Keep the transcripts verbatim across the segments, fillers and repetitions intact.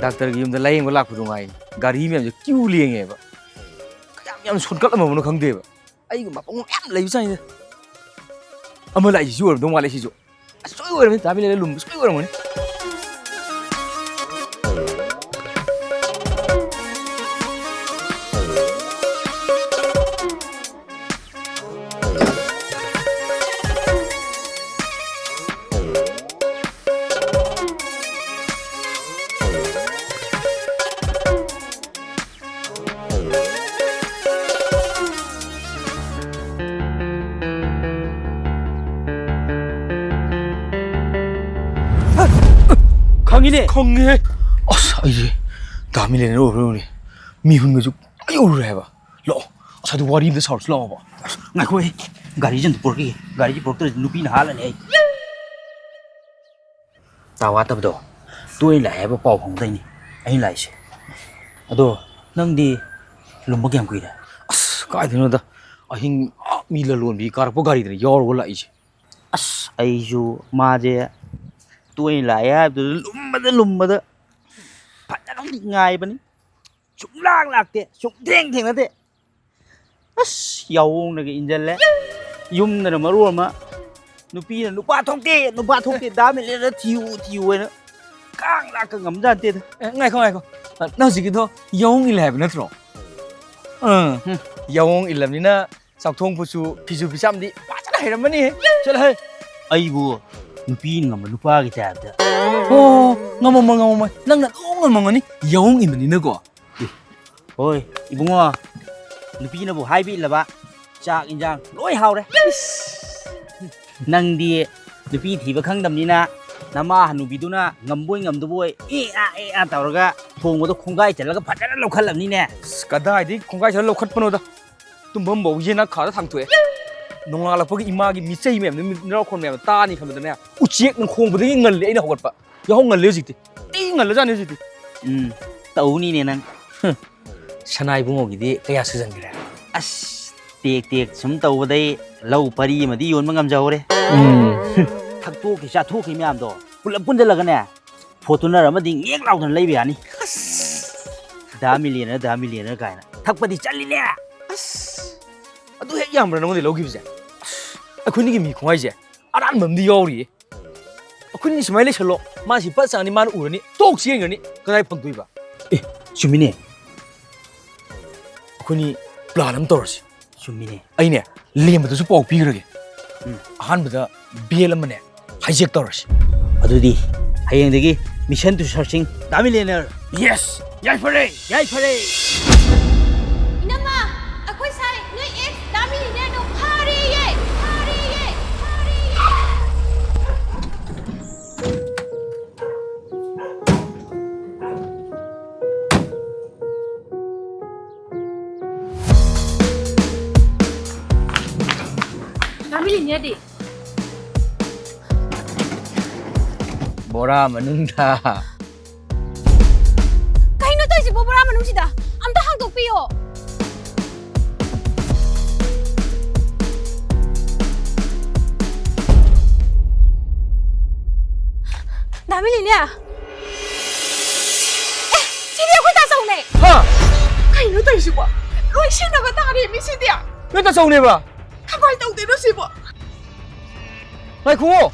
ꯗꯥꯛꯇꯔꯒꯤ ꯌꯨꯝꯗ ꯂꯥꯌꯦꯡꯕ ꯂꯥꯛꯄꯗꯨ ꯉꯥꯏ, ꯒꯥꯔꯤ ꯃꯌꯥꯝꯁꯦ ꯀ꯭ꯌꯨ ꯂꯦꯡꯉꯦꯕ꯫ ꯀꯌꯥꯝ ꯌꯥꯝ ꯁꯣꯟꯀꯠꯂꯝꯃꯕꯅꯣ ꯈꯪꯗꯦꯕ꯫ ꯑꯩꯒꯨꯝꯕ ꯑꯄꯪꯕ ꯃꯌꯥꯝ ꯂꯩꯕ ꯆꯥꯅꯤꯗ꯫ ꯑꯃ ꯂꯥꯛꯏꯁꯤꯁꯨ ꯑꯣꯏꯔꯝꯗꯧ ꯃꯥꯜꯂꯦ ꯁꯤꯁꯨ꯫ ꯑꯁ, ꯁꯣꯏ ꯑꯣꯏꯔꯝꯅꯤ, ꯗꯥ ꯃꯤꯂꯦꯟꯅ ꯂꯨꯝꯕ ꯁꯣꯏ ꯑꯣꯏꯔꯝꯒꯅꯤ꯫ ꯈꯪꯉꯤꯅꯦ꯫ ꯈꯪꯉꯦ꯫ ꯑꯁ, ꯑꯩꯁꯦ ꯗꯥ ꯃꯤꯂꯦꯟꯅ ꯎꯔꯨꯔꯦ꯫ ꯃꯤꯍꯨꯟꯒꯁꯨ ꯂꯣꯏ ꯎꯔꯨꯔꯦ ꯍꯥꯏꯕ꯫ ꯂꯥꯛꯑꯣ, ꯑꯁ, ꯑꯗꯨ ꯋꯥꯔꯤ ꯑꯝꯇ ꯁꯥꯔꯨꯁꯤ ꯂꯥꯛꯑꯣꯕ꯫ ꯉꯥꯏꯈꯣ, ꯑꯩ ꯒꯥꯔꯤꯁꯦ ꯑꯝꯇ ꯄꯨꯔꯛꯈꯤꯒꯦ꯫ ꯒꯥꯔꯤꯁꯦ ꯄꯨꯔꯛꯇ꯭ꯔꯗꯤ ꯅꯨꯄꯤꯅ ꯍꯥꯜꯂꯅꯤ ꯑꯩ꯫ ꯇꯥ ꯋꯥꯠꯇꯕꯗꯣ ꯇꯣꯏꯅ ꯂꯥꯛꯑꯦ ꯍꯥꯏꯕ ꯄꯥꯎ ꯐꯪꯕꯗꯩꯅꯤ ꯑꯩꯅ ꯂꯥꯛꯏꯁꯦ꯫ ꯑꯗꯣ ꯅꯪꯗꯤ ꯂꯨꯝꯕ ꯀꯌꯥꯝ ꯀꯨꯏꯔꯦ? ꯑꯁ, ꯀꯥꯏꯗꯩꯅꯣꯗ, ꯑꯍꯤꯡ, ꯑꯥ, ꯃꯤ ꯂꯂꯣꯟꯕꯤ ꯀꯥꯔꯛꯄ ꯒꯥꯔꯤꯗꯅ ꯌꯥꯎꯔꯒ ꯂꯥꯛꯏꯁꯦ꯫ ꯑꯁ, ꯑꯩꯁꯨ ꯃꯥꯁꯦ ꯇꯣꯏꯅ ꯂꯥꯛꯑꯦ ꯍꯥꯏꯕꯗꯨꯗ ꯂꯨꯝꯕꯗ ꯂꯨꯝꯕꯗ ꯐꯖꯅꯗꯤ ꯉꯥꯏꯕꯅꯤ꯫ ꯁꯨꯡꯂꯥꯛ ꯂꯥꯛꯇꯦ, ꯁꯨꯡꯊꯦꯡ ꯊꯦꯡꯅꯗꯦ꯫ ꯑꯁ, ꯌꯥꯑꯣꯡꯅꯒ ꯏꯟꯖꯜꯂꯦ꯫ ꯌꯨꯝꯗꯅ ꯃꯔꯣꯜ ꯑꯃ, ꯅꯨꯄꯤꯅ "ꯅꯨꯄꯥ ꯊꯣꯛꯇꯦ, ꯅꯨꯄꯥ ꯊꯣꯛꯇꯦ, ꯗꯥ ꯃꯤꯂꯦꯟꯗ ꯊꯤꯌꯨ, ꯊꯤꯌꯨ" ꯍꯥꯏꯅ ꯀꯥꯡ ꯂꯥꯛꯀ ꯉꯝꯖꯥꯠꯅꯠꯇꯦꯗ꯫ ꯑꯦ, ꯉꯥꯏꯈꯣ, ꯉꯥꯏꯈꯣ꯫ ꯑ, ꯅꯪ ꯍꯧꯖꯤꯛꯀꯤꯗꯣ ꯌꯥꯑꯣꯡ ꯏꯜꯂꯦ ꯍꯥꯏꯕ ꯅꯠꯇ꯭ꯔꯣ? ꯑꯥ, ꯍꯨꯝ, ꯌꯥꯑꯣꯡ ꯏꯜꯂꯝꯅꯤꯅ ꯆꯥꯛꯊꯣꯡ ꯐꯨꯠꯁꯨ, ꯐꯤꯁꯨ ꯐꯤꯆꯥꯝꯗꯤ ꯐꯖꯅ ꯍꯩꯔꯝꯃꯅꯤꯍꯦ꯫ ꯆꯠꯂꯍꯦ꯫ ꯑꯩꯕꯨ ꯅꯨꯄꯤꯅ ꯉꯝꯕ ꯅꯨꯄꯥꯒꯤ ꯇꯥꯏꯞꯇ꯫ ꯑꯣ, ꯉꯝꯃꯝꯃꯣꯏ, ꯉꯝꯃꯝꯃꯣꯏ꯫ ꯅꯪꯅ ꯑꯗꯨꯝ ꯉꯝꯃꯝꯒꯅꯤ, ꯌꯥꯑꯣꯡ ꯏꯟꯕꯅꯤꯅꯀꯣ꯫ ꯑꯦ, ꯍꯣꯏ, ꯏꯕꯨꯡꯉꯣ, ꯅꯨꯄꯤꯅꯕꯨ ꯍꯥꯏꯕ ꯏꯜꯂꯕ, ꯆꯥꯛ ꯏꯟꯖꯥꯡ ꯂꯣꯏ ꯍꯥꯎꯔꯦ꯫ ꯏꯁ! ꯅꯪꯗꯤ ꯅꯨꯄꯤ ꯊꯤꯕ ꯈꯪꯗꯕꯅꯤꯅ, ꯅꯃꯥ ꯍꯅꯨꯕꯤꯗꯨꯅ ꯉꯝꯕꯣꯏ ꯉꯝꯗꯕꯣꯏ, ꯑꯦ ꯑꯥ, ꯑꯦ ꯑꯥ ꯇꯧꯔꯒ ꯊꯣꯡꯕꯗꯣ ꯈꯣꯡꯒꯥꯏ ꯆꯜꯂꯒ ꯐꯖꯅ ꯂꯧꯈꯠꯂꯕꯅꯤꯅꯦ꯫ ꯑꯁ, ꯀꯗꯥꯏꯗꯒꯤ ꯈꯣꯡꯒꯥꯏ ꯆꯜꯂꯒ ꯂꯧꯈꯠꯄꯅꯣꯗ? ꯇꯨꯝꯐꯝꯐꯧ ꯌꯦꯅꯈꯥꯗ ꯊꯥꯡꯇꯣꯛꯑꯦ꯫ ꯅꯣꯡꯉꯥꯜꯂꯛꯄꯒꯤ ꯏꯃꯥꯒꯤ ꯃꯤꯆꯩ ꯃꯌꯥꯝꯗꯨ, ꯃꯤꯠ ꯅꯔꯥꯎꯈꯣꯟ ꯃꯌꯥꯝꯗꯣ ꯇꯥꯅꯤ ꯈꯟꯕꯗꯅꯦ, ꯎꯆꯦꯛꯅ ꯈꯣꯡꯕꯗꯒꯤ ꯉꯜꯂꯤ ꯑꯩꯅ ꯍꯧꯒꯠꯄ꯫ ꯌꯥꯍꯧ ꯉꯜꯂꯤ ꯍꯧꯖꯤꯛꯇꯤ꯫ ꯊꯤ ꯉꯜꯂꯖꯥꯠꯅꯤ ꯍꯧꯖꯤꯛꯇꯤ꯫ ꯎꯝ, ꯇꯧꯅꯤꯅꯦ ꯅꯪ꯫ ꯍꯨꯝ꯫ ꯁꯅꯥ ꯏꯕꯨꯡꯉꯣꯒꯤꯗꯤ ꯀꯌꯥ ꯁꯨꯖꯟꯈ꯭ꯔꯦ? ꯑꯁ, ꯇꯦꯛ ꯇꯦꯛ ꯁꯨꯝ ꯇꯧꯕꯗꯩ ꯂꯧ ꯄꯔꯤ ꯑꯃꯗꯤ ꯌꯣꯟꯕ ꯉꯝꯖꯍꯧꯔꯦ꯫ ꯎꯝ꯫ ꯊꯛꯇꯣꯛꯈꯤ ꯆꯥꯊꯣꯛꯈꯤ ꯃꯌꯥꯝꯗꯣ ꯄꯨꯂꯞ ꯄꯨꯟꯁꯤꯜꯂꯒꯅꯦ, Fortuner ꯑꯃꯗꯤ ꯉꯦꯛ ꯂꯥꯎꯗꯅ ꯂꯩꯕ ꯌꯥꯅꯤ꯫ ꯑꯁ! ꯗꯥ ꯃꯤꯂꯤꯌꯅꯔ, ꯗꯥ ꯃꯤꯂꯤꯌꯅꯔ ꯀꯥꯏꯅ ꯊꯛꯄꯗꯤ ꯆꯠꯂꯤꯅꯦ꯫ ꯑꯁ! ꯑꯗꯨ ꯍꯦꯛ ꯌꯥꯝꯕ꯭ꯔꯥ ꯅꯉꯣꯟꯗ ꯂꯧꯈꯤꯕꯁꯦ? ꯑꯩꯈꯣꯏꯅꯤꯒꯤ ꯃꯤ ꯈꯨꯍꯥꯏꯁꯦ ꯑꯔꯥꯟꯕ ꯑꯃꯗꯤ ꯌꯥꯎꯔꯤꯌꯦ꯫ ꯑꯩꯈꯣꯏꯅꯤ ꯁꯨꯃꯥꯏꯅ ꯂꯩꯁꯜꯂꯣ, ꯃꯥ ꯁꯤ ꯄꯠ ꯆꯥꯅꯤ, ꯃꯥꯅ ꯎꯔꯅꯤ, ꯇꯣꯛ ꯆꯦꯟꯈ꯭ꯔꯅꯤ, ꯀꯗꯥꯏ ꯐꯪꯗꯣꯏꯕ? ꯑꯦ, ꯆꯨꯝꯃꯤꯅꯦ꯫ ꯑꯩꯈꯣꯏꯅꯤ plan ꯑꯃ ꯇꯧꯔꯁꯤ꯫ ꯆꯨꯝꯃꯤꯅꯦ꯫ ꯑꯩꯅꯦ, ꯂꯦꯝꯕꯗꯁꯨ ꯄꯥꯎ ꯄꯤꯈ꯭ꯔꯒꯦ꯫ ꯎꯝ꯫ ꯑꯍꯥꯟꯕꯗ ꯕꯦꯜ ꯑꯃꯅꯦ, hijack ꯇꯧꯔꯁꯤ꯫ ꯑꯗꯨꯗꯤ ꯍꯌꯦꯡꯗꯒꯤ mission to searching, the ꯃꯤꯂꯤꯌꯅꯔ꯫ Yes! ꯌꯥꯏꯐꯔꯦ! ꯌꯥꯏꯐꯔꯦ! ꯏꯅꯝꯃ, ꯑꯩꯈꯣꯏ ꯁꯥꯏ ꯅꯣꯏ ex ꯗꯥ ꯃꯤꯂꯤꯅꯤꯌꯔꯗꯣ ꯐꯥꯔꯦꯌꯦ! ꯐꯥꯔꯦꯌꯦ! ꯐꯥꯔꯦꯌꯦ! ꯗꯥ ꯃꯤꯂꯤꯅꯤꯌꯔꯗꯤ? ꯕꯣꯔꯥ ꯃꯅꯨꯡꯗ꯫ ꯀꯩꯅꯣ ꯇꯧꯔꯤꯁꯤꯕꯣ ꯕꯣꯔꯥ ꯃꯅꯨꯡꯁꯤꯗ? ꯑꯝꯇ ꯍꯥꯡꯗꯣꯛꯄꯤꯌꯣ꯫ ꯗꯥ ꯃꯤꯂꯤꯅꯤꯌꯔ꯫ ꯑꯦ, ꯁꯤꯗꯤ ꯑꯩꯈꯣꯏ ꯇꯥꯆꯧꯅꯦ꯫ ꯍꯥ? ꯀꯩꯅꯣ ꯇꯧꯔꯤꯁꯤꯕꯣ? ꯂꯣꯏ ꯁꯤꯟꯅꯕ ꯇꯥꯔꯦ ꯃꯤ ꯁꯤꯗꯤ꯫ ꯅꯣꯏ ꯇꯥꯆꯧꯅꯦꯕ? ꯀꯃꯥꯏ ꯇꯧꯗꯣꯏꯅꯣ ꯁꯤꯕꯣ? ꯉꯥꯏꯈꯨꯑꯣ!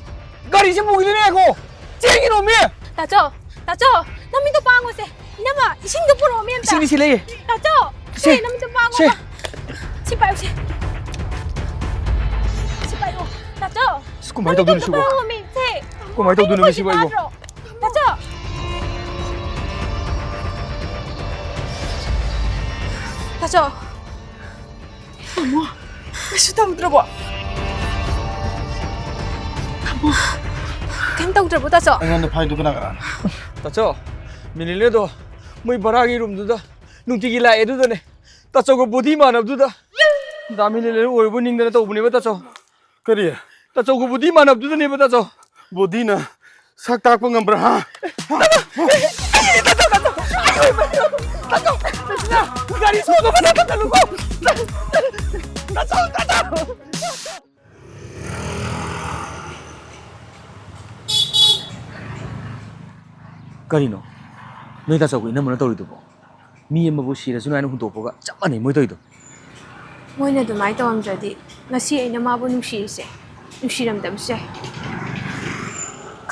ꯒꯥꯔꯤꯁꯦ ꯄꯨꯈꯤꯗꯣꯏꯅꯦ, ꯉꯥꯏꯈꯣ! ꯆꯦꯟꯈꯤꯅꯣꯃꯤ! ꯇꯥꯆꯧ! ꯇꯥꯆꯧ! ꯅꯃꯤꯠꯇꯣ ꯄꯥꯡꯉꯣꯁꯦ! ꯏꯅꯝꯃ, ꯏꯁꯤꯡꯗꯣ ꯄꯨꯔꯛꯑꯣꯃꯤ ꯑꯝꯇ! ꯏꯁꯤꯡꯗꯤ ꯁꯤ ꯂꯩꯌꯦ꯫ ꯇꯥꯆꯧ! ꯁꯦ! ꯁꯦ, ꯅꯃꯤꯠꯇꯣ ꯄꯥꯡꯉꯣꯕ! ꯁꯦ! ꯁꯤ ꯄꯥꯏꯌꯨꯁꯦ! ꯁꯤ ꯄꯥꯏꯌꯣ! ꯇꯥꯆꯧ! ꯑꯁ, ꯀꯃꯥꯏ ꯇꯧꯗꯣꯏꯅꯣ ꯅꯃꯤꯠꯇꯣ ꯁꯤꯕꯣ? ꯄꯥꯡꯉꯣꯃꯤ! ꯁꯦ! ꯀꯃꯥꯏ ꯇꯧꯗꯣꯏꯅꯣ ꯅꯃꯤꯠꯇꯣ ꯁꯤꯕꯣ ꯑꯩꯕꯣ? ꯄꯥꯡꯉꯣ! ꯇꯥꯆꯧ! ꯇꯥꯆꯧ! ꯇꯥꯃꯣ, ꯀꯩꯁꯨ ꯇꯧꯗ꯭ꯔꯕꯣ? ꯇꯥꯃꯣ꯫ ꯀꯩꯝ ꯇꯧꯗ꯭ꯔꯕꯣ, ꯇꯥꯆꯧ? ꯑꯩꯉꯣꯟꯗ ꯐꯥꯏꯗꯨ ꯀꯅꯥ ꯀꯅꯥꯅꯣ? ꯇꯥꯆꯧ, ꯃꯤꯂꯤꯅꯤꯌꯔꯗꯣ ꯃꯣꯏ ꯚꯔꯥꯒꯤ ꯔꯨꯝꯗꯨꯗ ꯅꯨꯡꯇꯤꯒꯤ ꯂꯥꯛꯑꯦ, ꯑꯗꯨꯗꯅꯦ꯫ ꯇꯥꯆꯧꯒ ꯕꯣꯗꯤ ꯃꯥꯟꯅꯕꯗꯨꯗ꯫ ꯗꯥ ꯃꯤꯂꯤꯅꯤꯌꯔ ꯑꯣꯏꯔꯕꯣꯏ ꯅꯤꯡꯗꯅ ꯇꯧꯕꯅꯦꯕ, ꯇꯥꯆꯧ꯫ ꯀꯔꯤ? ꯇꯥꯆꯧꯒ ꯕꯣꯗꯤ ꯃꯥꯟꯅꯕꯗꯨꯗꯅꯦꯕ, ꯇꯥꯆꯧ꯫ ꯕꯣꯗꯤꯅ ꯁꯛ ꯇꯥꯛꯄ ꯉꯝꯕ꯭ꯔꯥ, ꯍꯥ? ꯒꯥꯔꯤ ꯁꯣꯛꯑꯕ ꯅꯠꯇ ꯆꯠꯂꯨꯀꯣ꯫ ꯇꯥꯆꯧ, ꯇꯥꯆꯧ꯫ ꯀꯔꯤꯅꯣ ꯅꯣꯏ ꯇꯥꯆꯧꯒ ꯏꯅꯝꯃꯅ ꯇꯧꯔꯤꯗꯨꯕꯣ? ꯃꯤ ꯑꯃꯕꯨ ꯁꯤꯔꯁꯅꯨ ꯍꯥꯏꯅ ꯍꯨꯟꯗꯣꯛꯄꯒ ꯆꯞ ꯃꯥꯟꯅꯩ ꯃꯣꯏ ꯇꯧꯔꯤꯗꯣ꯫ ꯃꯣꯏꯅ ꯑꯗꯨꯃꯥꯏꯅ ꯇꯧꯔꯝꯗ꯭ꯔꯗꯤ ꯉꯁꯤ ꯑꯩꯅ ꯃꯥꯕꯨ ꯅꯨꯡꯁꯤꯔꯤꯁꯦ ꯅꯨꯡꯁꯤꯔꯝꯗꯕꯁꯨ ꯌꯥꯏ꯫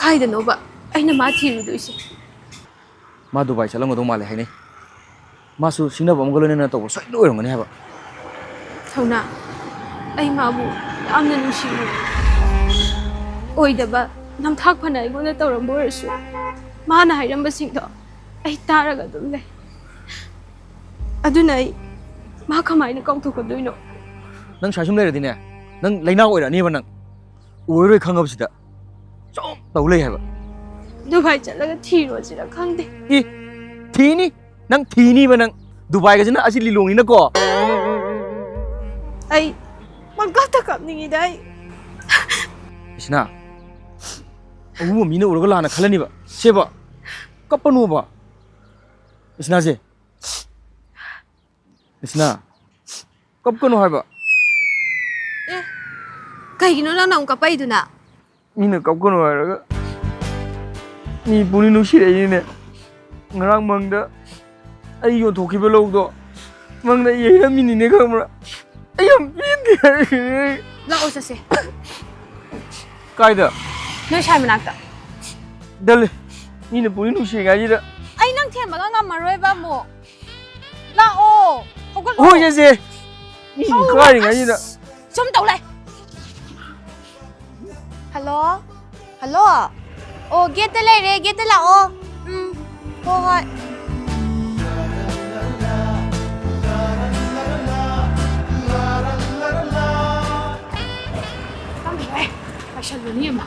ꯀꯥꯏꯗꯅꯣꯕ ꯑꯩꯅ ꯃꯥ ꯊꯤꯔꯨꯗꯣꯏꯁꯦ? ꯃꯥ ꯗꯨꯕꯥꯏ ꯆꯠꯂꯝꯒꯗꯧ ꯃꯥꯜꯂꯦ ꯍꯥꯏꯅꯩ꯫ ꯃꯥꯁꯨ ꯁꯤꯡꯅꯕ ꯑꯃꯒ ꯂꯣꯏꯅꯅ ꯇꯧꯕ ꯁꯣꯏꯗꯅ ꯑꯣꯏꯔꯝꯒꯅꯤ ꯍꯥꯏꯕ꯫ ꯊꯧꯅꯥ, ꯑꯩ ꯃꯥꯕꯨ ꯌꯥꯝꯅ ꯅꯨꯡꯁꯤꯔꯨꯔꯦ꯫ ꯑꯣꯏꯗꯕ ꯅꯝꯊꯥꯛ ꯐꯅ ꯑꯩꯉꯣꯟꯗ ꯇꯧꯔꯝꯕ ꯑꯣꯏꯔꯁꯨ ꯃꯥꯅ ꯍꯥꯏꯔꯝꯕꯁꯤꯡꯗꯣ ꯑꯩ ꯇꯥꯔꯒ ꯑꯗꯨꯝ ꯂꯩ꯫ ꯑꯗꯨꯅ ꯑꯩ ꯃꯥ ꯀꯃꯥꯏꯅ ꯀꯥꯎꯊꯣꯛꯀꯗꯣꯏꯅꯣ? ꯅꯪ ꯁ꯭ꯋꯥꯏ ꯁꯨꯝ ꯂꯩꯔꯗꯤꯅꯦ, ꯅꯪ ꯂꯩꯅꯥ ꯑꯣꯏꯔꯛꯑꯅꯦꯕ ꯅꯪ꯫ ꯑꯣꯏꯔꯣꯏ ꯈꯪꯉꯕꯁꯤꯗ ꯁꯨꯝ ꯇꯧ ꯂꯩ ꯍꯥꯏꯕ꯫ ꯗꯨꯕꯥꯏ ꯆꯠꯂꯒ ꯊꯤꯔꯣꯁꯤꯔ ꯈꯪꯗꯦ꯫ ꯏ, ꯊꯤꯅꯤ꯫ ꯅꯪ ꯊꯤꯅꯤꯕ ꯅꯪ꯫ ꯗꯨꯕꯥꯏꯒꯁꯤꯅ ꯑꯁꯤ ꯂꯤꯂꯣꯡꯅꯤꯅꯀꯣ꯫ ꯑꯩ ꯄꯪꯀꯞꯇ ꯀꯞꯅꯤꯡꯉꯤꯗ ꯑꯩ꯫ ꯏꯁꯅꯥ, ꯑꯎꯕ ꯃꯤꯅ ꯎꯔꯒ ꯂꯥꯟꯅ ꯈꯜꯂꯅꯤꯕ꯫ ꯁꯦꯕ, ꯀꯞꯄꯅꯣꯕ꯫ ꯏꯁꯅꯥꯁꯦ꯫ ꯏꯁꯅꯥ, ꯀꯞꯀꯅꯨ ꯍꯥꯏꯕ꯫ ꯑꯦ, ꯀꯩꯒꯤꯅꯣ ꯅꯪꯅ ꯑꯃꯨꯛ ꯀꯞꯄꯛꯏꯗꯨꯅ? ꯃꯤꯅ ꯀꯞꯀꯅꯨ ꯍꯥꯏꯔꯒ ꯃꯤ ꯄꯨꯛꯅꯤꯡ ꯅꯨꯡꯁꯤꯔꯛꯏꯅꯦ꯫ ꯉꯔꯥꯡ ꯃꯪꯗ ꯑꯩ ꯌꯣꯟꯊꯣꯛꯈꯤꯕ ꯂꯧꯗꯣ ꯃꯪꯗ ꯌꯩꯔꯝꯃꯤꯅꯤꯅꯦ, ꯈꯪꯕ꯭ꯔꯥ? ꯑꯩ ꯌꯥꯝ ꯄꯦꯟꯗꯦ ꯍꯥꯏꯔꯤꯅꯦ꯫ ꯂꯥꯛꯑꯣ ꯆꯠꯁꯦ꯫ ꯀꯥꯏꯗ? ꯅꯣꯏ ꯁꯥꯏ ꯃꯅꯥꯛꯇ꯫ ꯗꯜꯂꯤ꯫ ꯃꯤꯅ ꯄꯨꯛꯅꯤꯡ ꯅꯨꯡꯁꯤꯔꯤꯉꯩꯁꯤꯗ꯫ ꯑꯩ ꯅꯪ ꯊꯦꯝꯕꯒ ꯉꯝꯃꯔꯣꯏꯕ ꯑꯃꯨꯛ꯫ ꯂꯥꯛꯑꯣ꯫ ꯍꯧꯒꯠꯂꯣ꯫ ꯍꯣꯏ, ꯆꯦꯆꯦ꯫ ꯃꯤ ꯍꯧꯒꯠꯂꯣ꯫ ꯀꯥꯏꯔꯤꯉꯩꯁꯤꯗ꯫ ꯑꯁ, ꯁꯨꯝ ꯇꯧ ꯂꯩ꯫ ꯍꯜꯂꯣ? ꯍꯜꯂꯣ? ꯑꯣ, ꯒꯦꯠꯇ ꯂꯩꯔꯦ, ꯒꯦꯠꯇ ꯂꯥꯛꯑꯣ꯫ ꯎꯝ, ꯍꯣꯏ, ꯍꯣꯏ꯫ ꯈꯪꯗ꯭ꯔꯦ꯫ ꯄꯥꯏꯁꯜꯂꯨꯅꯤ ꯑꯃ꯫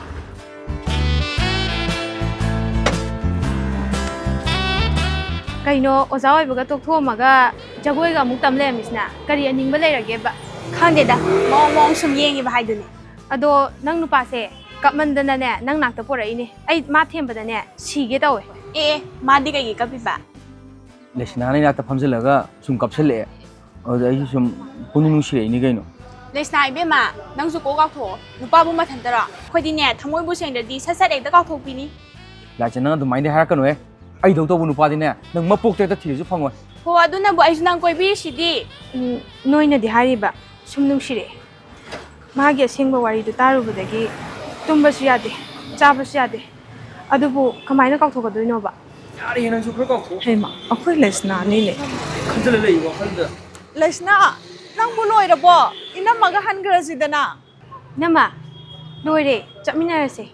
ꯀꯩꯅꯣ, ꯑꯣꯖꯥ ꯑꯣꯏꯕꯒ ꯇꯣꯛꯊꯣꯛꯑꯝꯃꯒ ꯖꯒꯣꯏꯒ ꯑꯃꯨꯛ ꯇꯝ ꯂꯩꯔꯝꯃꯤꯁꯤꯅ? ꯀꯔꯤ ꯑꯅꯤꯡꯕ ꯂꯩꯔꯒꯦꯕ? ꯈꯪꯗꯦꯗ, ꯃꯑꯣꯡ ꯃꯑꯣꯡ ꯁꯨꯝ ꯌꯦꯡꯉꯤꯕ ꯍꯥꯏꯗꯨꯅꯤ꯫ ꯑꯗꯣ ꯅꯪ ꯅꯨꯄꯥꯁꯦ ꯀꯞꯃꯟꯗꯅꯅꯦ, ꯅꯪ ꯅꯥꯛꯇ ꯄꯣꯔꯛꯏꯅꯦ꯫ ꯑꯩ ꯃꯥ ꯊꯦꯝꯕꯗꯅꯦ, ꯁꯤꯒꯦ ꯇꯧꯋꯦ꯫ ꯑꯦ, ꯑꯦ, ꯃꯥꯗꯤ ꯀꯩꯒꯤ ꯀꯞꯄꯤꯕ? ꯂꯩꯁꯅꯥꯅ ꯏꯅꯥꯛꯇ ꯐꯝꯖꯤꯜꯂꯒ ꯁꯨꯝ ꯀꯞꯁꯜꯂꯛꯑꯦ꯫ ꯑꯗꯨꯗ ꯑꯩꯁꯨ ꯁꯨꯝ ꯄꯨꯛꯅꯤꯡ ꯅꯨꯡꯁꯤꯔꯛꯏꯅꯤ ꯀꯩꯅꯣ꯫ ꯂꯩꯁꯅꯥ ꯏꯕꯦꯝꯃ, ꯅꯪꯁꯨ ꯀꯣꯛ ꯀꯥꯎꯊꯣꯛꯑꯣ꯫ ꯅꯨꯄꯥꯕꯨ ꯃꯊꯟꯇꯔꯣ? ꯑꯩꯈꯣꯏꯗꯤꯅꯦ, ꯊꯃꯣꯏꯕꯨ ꯁꯦꯡꯗ꯭ꯔꯗꯤ ꯁꯠ ꯁꯠ ꯍꯦꯛꯇ ꯀꯥꯎꯊꯣꯛꯄꯤꯅꯤ꯫ ꯂꯥꯏꯖ, ꯅꯪ ꯑꯗꯨꯃꯥꯏꯅꯗꯤ ꯍꯥꯏꯔꯛꯀꯅꯨꯍꯦ꯫ ꯑꯩꯗꯧ ꯇꯧꯕ ꯅꯨꯄꯥꯗꯤꯅꯦ, ꯅꯪ ꯃꯄꯣꯛꯇ ꯍꯦꯛꯇ ꯊꯤꯔꯁꯨ ꯐꯪꯉꯣꯏ꯫ ꯍꯣ, ꯑꯗꯨꯅꯕꯨ ꯑꯩꯁꯨ ꯅꯪ ꯀꯣꯏꯕꯤꯔꯤꯁꯤꯗꯤ꯫ ꯎꯝ, ꯅꯣꯏꯅꯗꯤ ꯍꯥꯏꯔꯤꯕ, ꯁꯨꯝ ꯅꯨꯡꯁꯤꯔꯛꯑꯦ꯫ ꯃꯥꯒꯤ ꯑꯁꯦꯡꯕ ꯋꯥꯔꯤꯗꯨ ꯇꯥꯔꯨꯕꯗꯒꯤ ꯇꯨꯝꯕꯁꯨ ꯌꯥꯗꯦ, ꯆꯥꯕꯁꯨ ꯌꯥꯗꯦ꯫ ꯑꯗꯨꯕꯨ ꯀꯃꯥꯏꯅ ꯀꯥꯎꯊꯣꯛꯀꯗꯣꯏꯅꯣꯕ? ꯌꯥꯔꯦꯍꯦ, ꯅꯪꯁꯨ ꯈꯔ ꯀꯥꯎꯊꯣꯛꯑꯣ꯫ ꯍꯩꯃꯥ, ꯑꯩꯈꯣꯏ ꯂꯩꯁꯅꯥꯅꯤꯅꯦ꯫ ꯈꯟꯖꯤꯜꯂ ꯂꯩ ꯋꯥꯈꯜꯗ꯫ ꯂꯩꯁꯅꯥ, ꯅꯪꯕꯨ ꯂꯣꯏꯔꯕꯣ? ꯏꯅꯝꯃꯒ ꯍꯟꯈ꯭ꯔꯁꯤꯗꯅ꯫ ꯏꯅꯝꯃ, ꯂꯣꯏꯔꯦ, ꯆꯠꯃꯤꯟꯅꯔꯁꯦ꯫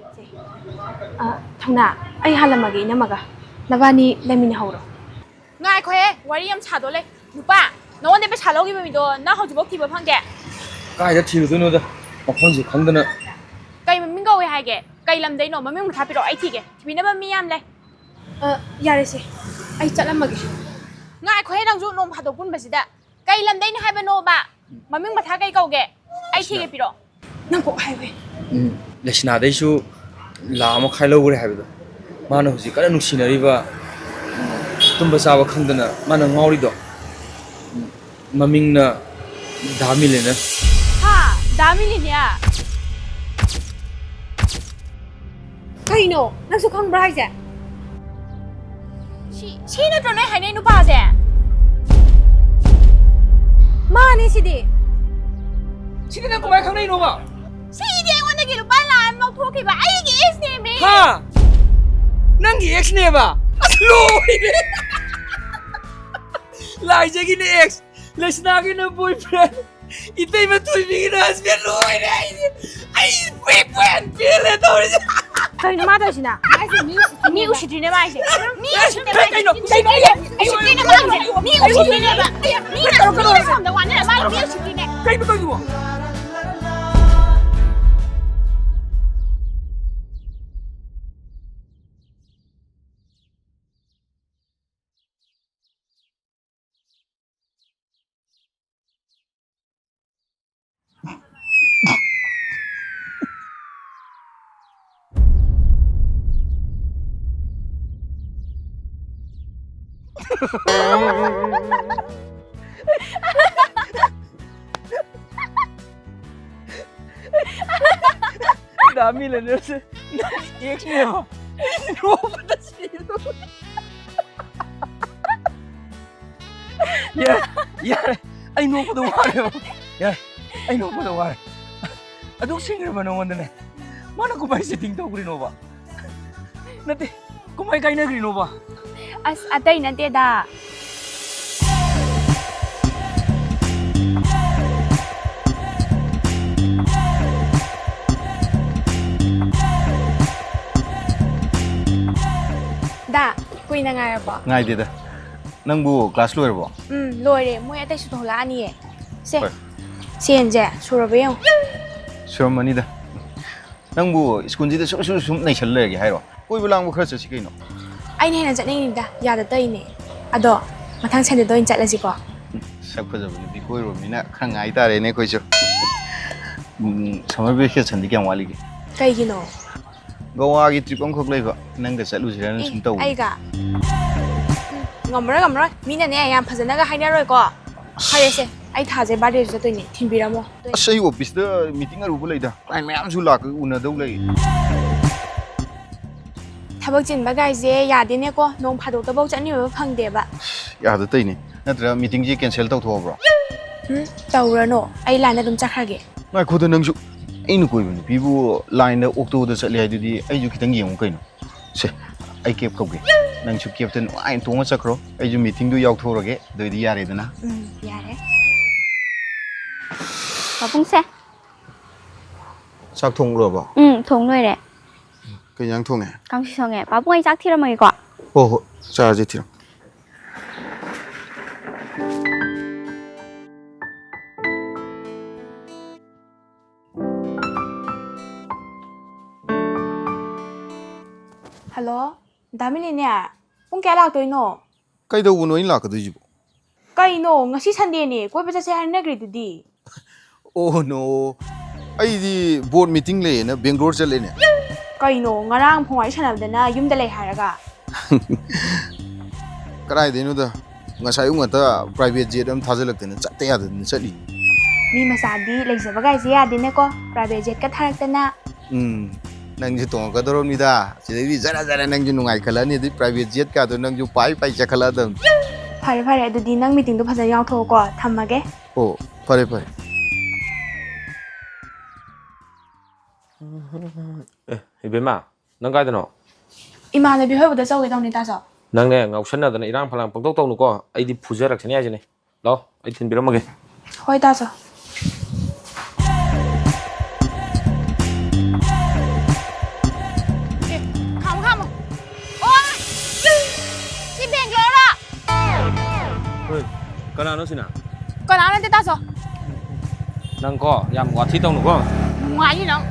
ꯑ, ꯊꯧꯅꯥ, ꯑꯩ ꯍꯜꯂꯝꯃꯒꯦ ꯏꯅꯝꯃꯒ꯫ ꯅꯕꯥꯅꯤ ꯂꯩꯃꯤꯟꯅꯍꯧꯔꯣ꯫ ꯉꯥꯏꯈꯣꯍꯦ, ꯋꯥꯔꯤ ꯌꯥꯝ ꯁꯥꯗꯣ ꯂꯩ꯫ ꯅꯨꯄꯥ, ꯅꯉꯣꯟꯗ ꯄꯩꯁꯥ ꯂꯧꯈꯤꯕ ꯃꯤꯗꯣ ꯅꯪ ꯍꯧꯖꯤꯛꯐꯥꯎ ꯊꯤꯕ ꯐꯪꯗꯦ? ꯀꯥꯏꯗ ꯊꯤꯔꯨꯗꯣꯏꯅꯣꯗ? ꯃꯐꯝꯁꯨ ꯈꯪꯗꯅ꯫ ꯀꯩ ꯃꯃꯤꯡ ꯀꯧꯋꯦ ꯍꯥꯏꯒꯦ? ꯀꯩ ꯂꯝꯗꯩꯅꯣ? ꯃꯃꯤꯡ ꯃꯊꯥ ꯄꯤꯔꯛꯑꯣ, ꯑꯩ ꯊꯤꯒꯦ꯫ ꯊꯤꯕꯤꯅꯕ ꯃꯤ ꯌꯥꯝ ꯂꯩ꯫ ꯑ, ꯌꯥꯔꯦꯁꯦ, ꯑꯩ ꯆꯠꯂꯝꯃꯒꯦ꯫ ꯉꯥꯏꯈꯣꯍꯦ, ꯅꯪꯁꯨ ꯅꯣꯡ ꯐꯥꯗꯣꯛ ꯄꯨꯟꯕꯁꯤꯗ꯫ ꯀꯩ ꯂꯝꯗꯩꯅꯦ ꯍꯥꯏꯕꯅꯣꯕ? ꯃꯃꯤꯡ ꯃꯊꯥ ꯀꯩ ꯀꯧꯒꯦ? ꯑꯩ ꯊꯤꯒꯦ, ꯄꯤꯔꯛꯑꯣ꯫ ꯅꯪ ꯀꯣꯛ ꯍꯥꯏꯌꯨꯍꯦ꯫ ꯎꯝ, ꯂꯩꯁꯅꯥꯗꯩꯁꯨ ꯂꯥꯈ ꯑꯃ ꯃꯈꯥꯏ ꯂꯧꯈ꯭ꯔꯦ ꯍꯥꯏꯕꯗꯣ꯫ ꯃꯥꯅ ꯍꯧꯖꯤꯛ ꯀꯟꯅ ꯅꯨꯡꯁꯤꯅꯔꯤꯕ, ꯎꯝ, ꯇꯨꯝꯕ ꯆꯥꯕ ꯈꯪꯗꯅ ꯃꯥꯅ ꯉꯥꯎꯔꯤꯗꯣ꯫ ꯎꯝ, ꯃꯃꯤꯡꯅ ꯗꯥ ꯃꯤꯂꯦꯅꯤꯌꯔ꯫ ꯍꯥ? ꯗꯥ ꯃꯤꯂꯦꯅꯤꯌꯔ? ꯀꯩꯅꯣ? ꯅꯪꯁꯨ ꯈꯪꯕ꯭ꯔꯥ ꯍꯥꯏꯁꯦ? ꯁꯤ, ꯁꯤ ꯅꯠꯇ꯭ꯔꯣ ꯅꯣꯏ ꯍꯥꯏꯅꯩ ꯅꯨꯄꯥꯁꯦ? ꯃꯥꯅꯦ ꯁꯤꯗꯤ꯫ ꯁꯤꯗꯤ ꯅꯪ ꯀꯃꯥꯏꯅ ꯈꯪꯅꯩꯅꯣꯕ? ꯁꯤꯗꯤ ꯑꯩꯉꯣꯟꯗꯒꯤ ꯂꯨꯄꯥ ꯂꯥꯈ ꯑꯃ ꯂꯧꯊꯣꯛꯈꯤꯕ ꯑꯩꯒꯤ ꯑꯦꯛꯁꯅꯦꯃꯤ꯫ ꯍꯥ? ꯅꯪꯒꯤ ꯑꯦꯛꯁꯅꯦꯕ? ꯑꯁ, ꯂꯣꯏꯔꯦ! ꯂꯥꯏꯖꯒꯤꯅ ꯑꯦꯛꯁ, ꯂꯩꯁꯅꯥꯒꯤꯅ ꯕꯣꯏꯐ꯭ꯔꯦꯟ, ꯏꯇꯩꯃ ꯊꯣꯏꯕꯤꯒꯤꯅ ꯍꯁꯕꯦꯟ꯫ ꯂꯣꯏꯔꯦ ꯑꯩꯗꯤ! ꯑꯩ ꯄꯦꯛ ꯄꯦꯛ ꯄꯦꯜꯂꯦ ꯇꯧꯔꯤꯁꯦ꯫ ꯀꯩꯅꯣ ꯃꯥ ꯇꯧꯔꯤꯁꯤꯅ? ꯃꯤ ꯎꯁꯤꯠꯇ꯭ꯔꯤꯅꯦ ꯃꯥ ꯍꯥꯏꯁꯦ꯫ ꯃꯤ ꯎꯁꯤꯠꯇ꯭ꯔꯤꯅꯦ ꯃꯥ ꯍꯥꯏꯁꯦ꯫ ꯀꯩꯅꯣ? ꯀꯩꯅꯣ? ꯎꯁꯤꯠꯇ꯭ꯔꯤꯅꯦ ꯃꯥ ꯍꯥꯏꯁꯦ꯫ ꯃꯤ ꯎꯁꯤꯠꯇ꯭ꯔꯤꯅꯦꯕ꯫ ꯃꯤꯅ, ꯃꯤꯅ ꯁꯣꯝꯗ ꯋꯥꯅꯔ ꯃꯥ ꯃꯤ ꯎꯁꯤꯠꯇ꯭ꯔꯤꯅꯦ꯫ ꯀꯩꯅꯣ ꯇꯧꯔꯤꯁꯤꯕꯣ? ꯗꯥ ꯃꯤꯂꯦꯅꯤꯌꯔꯁꯦ ꯅꯪꯒꯤ ꯑꯦꯛꯁꯅꯦꯕ? ꯅꯣꯛꯄꯗ ꯁꯤꯔꯦ꯫ ꯌꯥꯔꯦ, ꯌꯥꯔꯦ꯫ ꯑꯩ ꯅꯣꯛꯄꯗ ꯋꯥꯔꯦꯕ꯫ ꯌꯥꯔꯦ, ꯑꯩ ꯅꯣꯛꯄꯗ ꯋꯥꯔꯦ꯫ ꯑꯗꯨꯛ ꯁꯤꯡꯈ꯭ꯔꯕ ꯅꯉꯣꯟꯗꯅꯦ, ꯃꯥꯅ ꯀꯃꯥꯏꯅ ꯆꯤꯇꯤꯡ ꯇꯧꯈ꯭ꯔꯤꯅꯣꯕ? ꯅꯠꯇꯦ, ꯀꯃꯥꯏ ꯀꯥꯏꯅꯈ꯭ꯔꯤꯅꯣꯕ? ꯑꯁ, ꯑꯇꯩ ꯅꯠꯇꯦꯗ꯫ ꯗꯥ, ꯀꯨꯏꯅ ꯉꯥꯏꯔꯕꯣ? ꯉꯥꯏꯗꯦꯗ꯫ ꯅꯪꯕꯨ ꯀ꯭ꯂꯥꯁ ꯂꯣꯏꯔꯕꯣ? ꯎꯝ, ꯂꯣꯏꯔꯦ꯫ ꯃꯣꯏ ꯑꯇꯩꯁꯨ ꯊꯣꯛꯂꯛꯑꯅꯤꯌꯦ꯫ ꯁꯦ, ꯍꯣꯏ꯫ ꯁꯦꯟꯁꯦ ꯁꯨꯔꯕ ꯌꯦꯡꯉꯨ꯫ ꯁꯨꯔꯝꯃꯅꯤꯗ꯫ ꯅꯪꯕꯨ ꯁ꯭ꯀꯨꯜꯁꯤꯗ ꯁꯨꯝ, ꯁꯨꯝ, ꯁꯨꯝ ꯅꯩꯁꯜ ꯂꯩꯔꯒꯦ ꯍꯥꯏꯔꯣ? ꯀꯣꯏꯕ ꯂꯥꯡꯕ ꯈꯔ ꯆꯠꯁꯤ ꯀꯩꯅꯣ꯫ ꯑꯩꯅ ꯍꯦꯟꯅ ꯆꯠꯅꯤꯡꯉꯤꯗ, ꯌꯥꯗ ꯇꯧꯔꯤꯅꯦ꯫ ꯑꯗꯣ ꯃꯊꯪ ꯁꯟꯗꯦꯗ ꯑꯣꯏꯅ ꯆꯠꯂꯁꯤꯀꯣ꯫ ꯁꯛ ꯐꯖꯕ ꯅꯨꯄꯤ ꯀꯣꯏꯔꯨꯔꯕꯅꯤꯅ ꯈꯔ ꯉꯥꯏ ꯇꯥꯔꯦꯅꯦ ꯑꯩꯈꯣꯏꯁꯨ꯫ ꯎꯝ, summer vacation ꯗꯤ ꯀꯌꯥꯝ ꯋꯥꯠꯂꯤꯒꯦ? ꯀꯩꯒꯤꯅꯣ? ꯒꯣꯋꯥꯒꯤ trip ꯑꯃꯈꯛ ꯂꯩꯕ, ꯅꯪꯒ ꯆꯠꯂꯨꯁꯤꯔꯅ ꯑꯦ, ꯁꯨꯝ ꯇꯧꯕꯅꯤ꯫ ꯑꯩꯒ? ꯎꯝ, ꯉꯝꯃꯔꯣꯏ, ꯉꯝꯃꯔꯣꯏ꯫ ꯃꯤꯅꯅꯦ ꯌꯥꯝ ꯐꯖꯅꯒ ꯍꯥꯏꯅꯔꯣꯏꯀꯣ꯫ ꯐꯔꯦꯁꯦ, ꯑꯩ ꯊꯥꯁꯦ birthday ꯗ ꯆꯠꯇꯣꯏꯅꯦ, ꯊꯤꯟꯕꯤꯔꯝꯃꯣ꯫ ꯑꯁ, ꯑꯩ office ꯇ meeting ꯑꯔꯨꯕ ꯂꯩꯗ, client ꯃꯌꯥꯝꯁꯨ ꯂꯥꯛ-, ꯎꯅꯗꯧ ꯂꯩ꯫ ꯊꯕꯛ ꯆꯤꯟꯕ ꯀꯥꯏꯁꯦ ꯌꯥꯗꯦꯅꯦꯀꯣ, ꯅꯣꯡ ꯐꯥꯗꯣꯛꯇꯐꯥꯎ ꯆꯠꯃꯤꯟꯅꯕ ꯐꯪꯗꯦꯕ꯫ ꯌꯥꯗ ꯇꯧꯏꯅꯦ꯫ ꯅꯠꯇ꯭ꯔꯒ meeting ꯁꯦ cancel ꯇꯧꯊꯣꯛꯑꯕ꯭ꯔꯣ? ꯎꯝ, ꯇꯧꯔꯅꯣ, ꯑꯩ line ꯗ ꯑꯗꯨꯝ ꯆꯠꯈ꯭ꯔꯒꯦ꯫ ꯉꯥꯏꯈꯣꯗ ꯅꯪꯁꯨ, ꯑꯩꯅ ꯀꯣꯏꯕ ꯅꯨꯄꯤꯕꯨ line ꯗ ꯑꯣꯛꯇꯣꯗ ꯆꯠꯂꯦ ꯍꯥꯏꯗꯨꯗꯤ ꯑꯩꯁꯨ ꯈꯤꯇꯪ ꯌꯦꯡꯉꯨ ꯀꯩꯅꯣ꯫ ꯁꯦ, ꯑꯩ cab ꯀꯧꯒꯦ꯫ ꯅꯪꯁꯨ cab ꯇ ꯅꯨꯡꯉꯥꯏꯅ ꯇꯣꯡꯉ ꯆꯠꯈ꯭ꯔꯣ, ꯑꯩꯁꯨ meeting ꯗꯨ ꯌꯥꯎꯊꯣꯛꯎꯔꯒꯦ, ꯑꯗꯨꯑꯣꯏꯗꯤ ꯌꯥꯔꯦꯗꯅ꯫ ꯎꯝ, ꯌꯥꯔꯦ꯫ ꯆꯥꯛ ꯊꯣꯡꯂꯨꯔꯕꯣ? ꯎꯝ, ꯊꯣꯡ ꯂꯣꯏꯔꯦ꯫ ꯀꯩ ꯏꯟꯖꯥꯡ ꯊꯣꯡꯉꯦ? ꯀꯥꯡꯁꯣꯏ ꯊꯣꯡꯉꯦ꯫ ꯄꯥꯕꯨꯡ, ꯑꯩ ꯆꯥꯛ ꯊꯤꯔꯝꯃꯒꯦꯀꯣ꯫ ꯍꯣ, ꯍꯣ, ꯆꯥꯔꯁꯦ, ꯊꯤꯔꯝ꯫ Hello, ꯗꯥ ꯃꯤꯂꯤꯅꯤꯌꯥ, ꯄꯨꯡ ꯀꯌꯥ ꯂꯥꯛꯇꯣꯏꯅꯣ? ꯀꯩꯗꯧꯕꯅꯣ ꯑꯩꯅ ꯂꯥꯛꯀꯗꯣꯏꯁꯤꯕꯣ? ꯀꯩꯅꯣ, ꯉꯁꯤ Sunday ꯅꯦ, ꯀꯣꯏꯕ ꯆꯠꯁꯦ ꯍꯥꯏꯅꯈ꯭ꯔꯤꯗꯨꯗꯤ? Oh no, ꯑꯩꯗꯤ board meeting ꯂꯩꯌꯦꯅ Bangalore ꯆꯠꯂꯦꯅꯦ꯫ ꯀꯩꯅꯣ, ꯉꯔꯥꯡ ꯐꯣꯟ ꯋꯥꯔꯤ ꯁꯥꯟꯅꯕꯗꯅ ꯌꯨꯝꯗ ꯂꯩ ꯍꯥꯏꯔꯒ? ꯀꯗꯥꯏꯗꯩꯅꯣꯗ, ꯉꯁꯥꯏ ꯑꯌꯨꯛ ꯉꯟꯇꯥ private jet ꯑꯃ ꯊꯥꯖꯤꯜꯂꯛꯇꯅ ꯆꯠꯇ ꯌꯥꯗꯗꯅ ꯆꯠꯂꯤ꯫ ꯃꯤ ꯃꯆꯥꯗꯤ ꯂꯩꯖꯕ ꯀꯥꯏꯁꯦ ꯌꯥꯗꯦꯅꯦꯀꯣ, private jet ꯀ ꯊꯥꯔꯛꯇꯅ꯫ ꯎꯝ, ꯅꯪꯁꯨ ꯇꯣꯡꯉꯛꯀꯗꯧꯔꯕꯅꯤꯗ꯫ ꯁꯤꯗꯩꯗꯤ ꯖꯔ ꯖꯔ ꯅꯪꯁꯨ ꯅꯨꯡꯉꯥꯏꯈꯠꯂꯛꯑꯅꯤ, ꯑꯗꯨꯏ private jet ꯀꯥꯗꯣ ꯅꯪꯁꯨ ꯄꯥꯏ ꯄꯥꯏ ꯆꯠꯈꯠꯂꯛꯑꯗꯕꯅꯤ꯫ ꯐꯔꯦ, ꯐꯔꯦ, ꯑꯗꯨꯗꯤ ꯅꯪ meeting ꯗꯣ ꯐꯖꯅ ꯌꯥꯎꯊꯣꯛꯑꯣꯀꯣ꯫ ꯊꯝꯃꯒꯦ꯫ ꯑꯣ, ꯐꯔꯦ, ꯐꯔꯦ꯫ ꯑꯦ, ꯏꯕꯦꯝꯃ, ꯅꯪ ꯀꯥꯏꯗꯅꯣ? ꯏꯃꯥꯟꯅꯕꯤ ꯍꯣꯏ ꯎꯗ ꯆꯧꯒꯦ ꯇꯧꯅꯤ, ꯇꯥꯆꯧ꯫ ꯅꯪꯅꯦ, ꯉꯥꯎꯁꯟꯅꯗꯅ ꯏꯔꯥꯡ ꯐꯂꯥꯡ ꯄꯪꯇꯧ ꯇꯧꯅꯨꯀꯣ꯫ ꯑꯩꯗꯤ ꯐꯨꯖꯔꯛꯁꯅꯤ ꯍꯥꯏꯁꯤꯅꯦ꯫ ꯂꯥꯛꯑꯣ, ꯑꯩ ꯊꯤꯟꯕꯤꯔꯝꯃꯒꯦ꯫ ꯍꯣꯏ, ꯇꯥꯆꯧ꯫ ꯑꯦ, ꯈꯥꯝꯃꯣ, ꯈꯥꯝꯃꯣ꯫ ꯑꯣ! ꯁꯤ ꯕꯦꯡꯒ꯭ꯂꯣꯔꯔꯣ? ꯍꯣꯏ, ꯀꯅꯥꯅꯣ ꯁꯤꯅ? ꯀꯅꯥ ꯅꯠꯇꯦ, ꯇꯥꯆꯧ꯫ ꯅꯪ ꯀꯣ, ꯌꯥꯝ ꯋꯥꯊꯤ ꯇꯧꯅꯨꯀꯣ꯫ ꯅꯨꯡꯉꯥꯏꯅꯤ ꯅꯪ꯫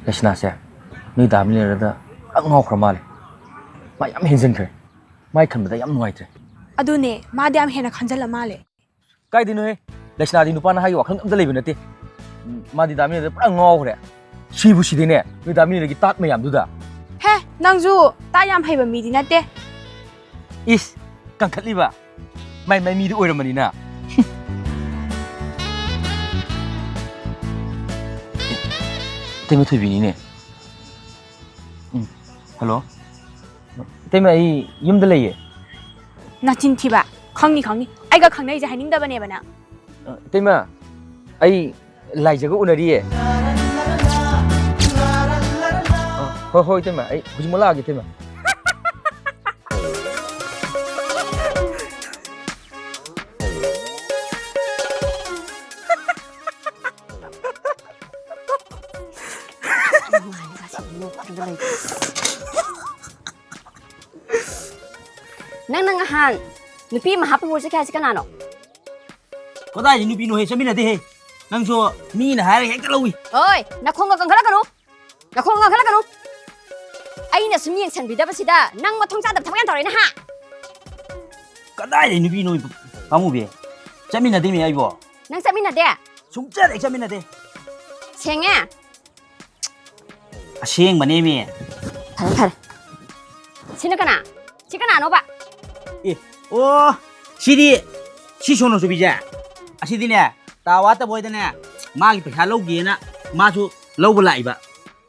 ꯂꯩꯁꯅꯥꯁꯦ ꯅꯣꯏ ꯗꯥ ꯃꯤꯅꯔꯗ ꯄꯨꯔꯥ ꯉꯥꯎꯈ꯭ꯔ ꯃꯥꯜꯂꯦ꯫ ꯃꯥ ꯌꯥꯝ ꯍꯦꯟꯖꯤꯟꯈ꯭ꯔꯦ꯫ ꯃꯥꯏ ꯈꯟꯕꯗ ꯌꯥꯝ ꯅꯨꯡꯉꯥꯏꯇ꯭ꯔꯦ꯫ ꯑꯗꯨꯅꯦ, ꯃꯥꯗꯤ ꯌꯥꯝ ꯍꯦꯟꯅ ꯈꯟꯖꯜꯂ ꯃꯥꯜꯂꯦ꯫ ꯀꯥꯏꯗꯩꯅꯣꯍꯦ? ꯂꯩꯁꯅꯥꯗꯤ ꯅꯨꯄꯥ ꯅꯍꯥꯒꯤ ꯋꯥꯈꯜ ꯑꯝꯇ ꯂꯩꯕ ꯅꯠꯇꯦ꯫ ꯎꯝ, ꯃꯥꯗꯤ ꯗꯥ ꯃꯤꯅꯔꯗ ꯄꯨꯔꯥ ꯉꯥꯎꯈ꯭ꯔꯦ꯫ ꯁꯤꯕꯨ ꯁꯤꯗꯦꯅꯦ, ꯅꯣꯏ ꯗꯥ ꯃꯤꯅꯔꯒꯤ ꯇꯥꯠ ꯃꯌꯥꯝꯗꯨꯗ꯫ ꯍꯦ, ꯅꯪꯁꯨ ꯇꯥꯠ ꯌꯥꯝ ꯍꯩꯕ ꯃꯤꯗꯤ ꯅꯠꯇꯦ꯫ ꯏꯁ, ꯀꯟꯈꯠꯂꯤꯕ? ꯃꯥꯏ, ꯃꯥꯏ ꯃꯤꯗꯤ ꯑꯣꯏꯔꯝꯕꯅꯤꯅ꯫ ꯏꯇꯩꯃ ꯊꯣꯏꯕꯤꯅꯤꯅꯦ꯫ ꯎꯝ, ꯍꯜꯂꯣ꯫ ꯏꯇꯩꯃ, ꯑꯩ ꯌꯨꯝꯗ ꯂꯩꯌꯦ꯫ ꯅꯆꯤꯟ ꯊꯤꯕ꯫ ꯈꯪꯅꯤ, ꯈꯪꯅꯤ꯫ ꯑꯩꯒ ꯈꯪꯅꯩꯁꯦ ꯍꯥꯏꯅꯤꯡꯗꯕꯅꯦꯕ ꯅꯪ꯫ ꯑ, ꯏꯇꯩꯃ, ꯑꯩ ꯂꯥꯏꯖꯒ ꯎꯅꯔꯤꯌꯦ꯫ ꯑ, ꯍꯣꯏ, ꯍꯣꯏ, ꯏꯇꯩꯃ, ꯑꯩ ꯍꯧꯖꯤꯛꯃꯛ ꯂꯥꯛꯑꯒꯦ, ꯏꯇꯩꯃ꯫ ꯅꯪꯅ ꯉꯍꯥꯟ ꯅꯨꯄꯤ ꯑꯃ ꯍꯥꯞꯄ ꯄꯨꯔ ꯆꯠꯈꯤ ꯍꯥꯏꯁꯤ ꯀꯅꯥꯅꯣ? ꯀꯗꯥꯏꯗꯩ ꯅꯨꯄꯤꯅꯣꯍꯦ? ꯆꯠꯃꯤꯟꯅꯗꯦꯍꯦ꯫ ꯅꯪꯁꯨ ꯃꯤꯅ ꯍꯥꯏꯔꯒ ꯍꯦꯛꯇ ꯂꯧꯏ꯫ ꯍꯣꯏ, ꯅꯈꯣꯡꯒ ꯀꯟꯈꯠꯂꯛꯀꯅꯨ꯫ ꯅꯈꯣꯡ ꯀꯟꯈꯠꯂꯛꯀꯅꯨ꯫ ꯑꯩꯅ ꯁꯨꯝ ꯌꯦꯡꯁꯟꯕꯤꯗꯕꯁꯤꯗ ꯅꯪ ꯃꯊꯣꯡ ꯆꯥꯗꯕ ꯊꯕꯛ ꯌꯥꯝ ꯇꯧꯔꯦ ꯅꯍꯥ꯫ ꯀꯗꯥꯏꯗꯩ ꯅꯨꯄꯤꯅꯣ, ꯄꯥꯃꯨꯕꯤ? ꯆꯠꯃꯤꯟꯅꯗꯦꯃꯤ ꯑꯩꯕꯣ꯫ ꯅꯪ ꯆꯠꯃꯤꯟꯅꯗꯦ? ꯁꯨꯡꯆꯠ ꯍꯦꯛ ꯆꯠꯃꯤꯟꯅꯗꯦ꯫ ꯁꯦꯡꯉꯦ? ꯑꯁꯦꯡꯕꯅꯦꯃꯤ꯫ ꯐꯔꯦ, ꯐꯔꯦ꯫ ꯁꯤꯅ ꯀꯅꯥ? ꯁꯤ ꯀꯅꯥꯅꯣꯕ? ꯑꯦ, ꯑꯣ, ꯁꯤꯗꯤ, ꯁꯤ ꯁꯣꯅꯣ ꯆꯨꯕꯤꯁꯦ, ꯑꯁꯤꯗꯤꯅꯦ, ꯇꯥ ꯋꯥꯠꯇꯕ ꯍꯣꯏꯗꯅꯦ, ꯃꯥꯒꯤ ꯄꯩꯁꯥ ꯂꯧꯒꯦꯅ ꯃꯥꯁꯨ ꯂꯧꯕ ꯂꯥꯛꯏꯕ꯫